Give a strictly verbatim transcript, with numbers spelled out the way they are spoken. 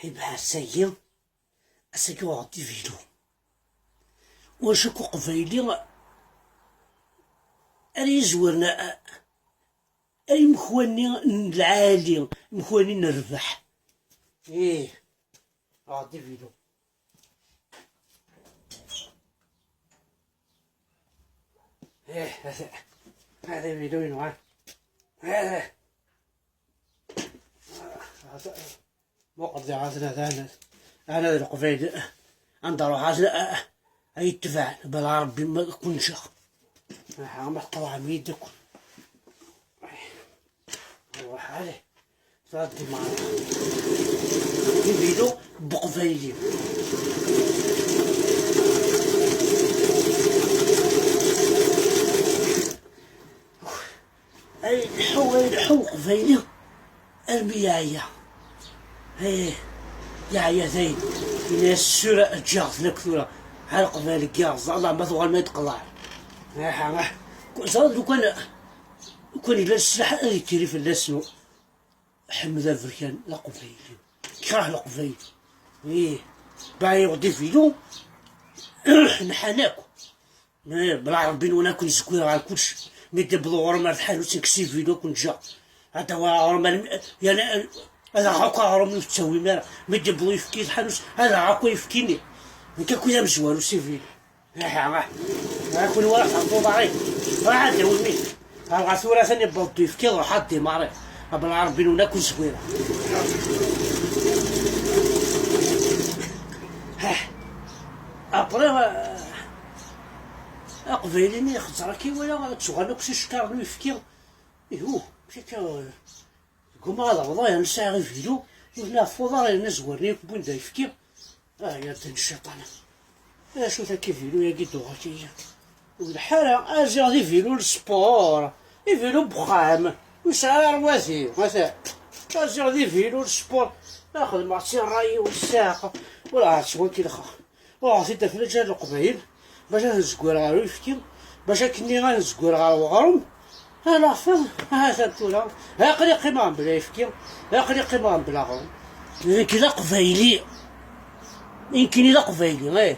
Qqimeɣ ass-agi, ass-agi uɣeɣ-d ivilu. Wacu akk uqbayli ara yizwren a, a, ay imekwanni n lɛali, imekwanni n rrbeḥ. Ih, uɣeɣ-d ivilu. Ih, hada, hada ivilu-inu, ha. Hada. Muqel diɣ, hada, hada, hada d Leqbayel. Anda ruḥ, hada, ay itbeɛ, bala Rebbi ma kunceɣ. Aha, ma tqeḍɛem yid-k. Ruḥ, allez. Taddi mara. Ivilu beqbayli. Ay leḥḥu, ay leḥḥu uqbayli. Armi yeɛya. Eh, yeɛya dayen. Ini-as sura ǧǧiɣ-ten akk tura. Ar qbal ggiɣ, ẓallah ma tuɣal ma yetqeḍɛen. Aha, ah. Ẓer lukan, lukan yella leslaḥ ad yekkiri fell-asen. Ḥmed Aberkan d aqbayli. Yekreh Leqbayel. Ih. Baɛi yuɣ-d ivilu. Nḥan akk. Eh, bla Rebbi nwen ad ken-zgwireɣ ɣer kullec. Mi d-iwweḍ uɣrum ar tḥanut, nekkes ivilu ad ken-ǧǧeɣ. Ad d-awiɣ aɣrum almi, yani, ad aɣeɣ akk aɣrum ur tettawim ara. Mi d-iwweḍ uyefki i tḥanut, ad aɣeɣ akk ayefki-nni. Nekk akk d amezwaru s ivilu. Aha, aha. Aha, kun wara tɛeṭṭuḍ aɣi. Aha, d awimi. Ɣer ɣer tura atan iwweḍ-d uyefki, ruḥ ad d-imari. Bla Rebbi nwen ad ken-zgwireɣ. Après, euh, aqbayli-nni ixeẓẓer akka i wala, ad tuɣal akk s icekkaṛen n uyefki. Ihu, akka, euh, ggumaɣ ad awḍeɣ, yerna sɛiɣ ivilu, yerna ɣef uḍar, yerna zwaren-iyi akk wwin-d ayefki. Ah, yerden cciṭan. Acu-t akka ivilu-yagi d-uɣal-iyi? Ur lḥa ara, aziɣ d ivilu n sport, ivilu n wexxam, ur yesɛi ara rrwatim, atan. Aziɣ d ivilu n sport, xedmeɣ-tt i ṛṛay-iw, ur ssaɛeq, ur ɛerfeɣ wakken lxer. Uɣeɣ-t-id ɣef lǧal n Leqbayel, bac ad nezgwer ɣer uyefki, bac akkenni ad nezgwer ɣer weɣrum. Ala, atan tura. Aql-i qqimeɣ mebla ayefki, aql-i qqimeɣ mebla aɣrum. Nekk d aqbayli. Nekkini d aqbayli, eh.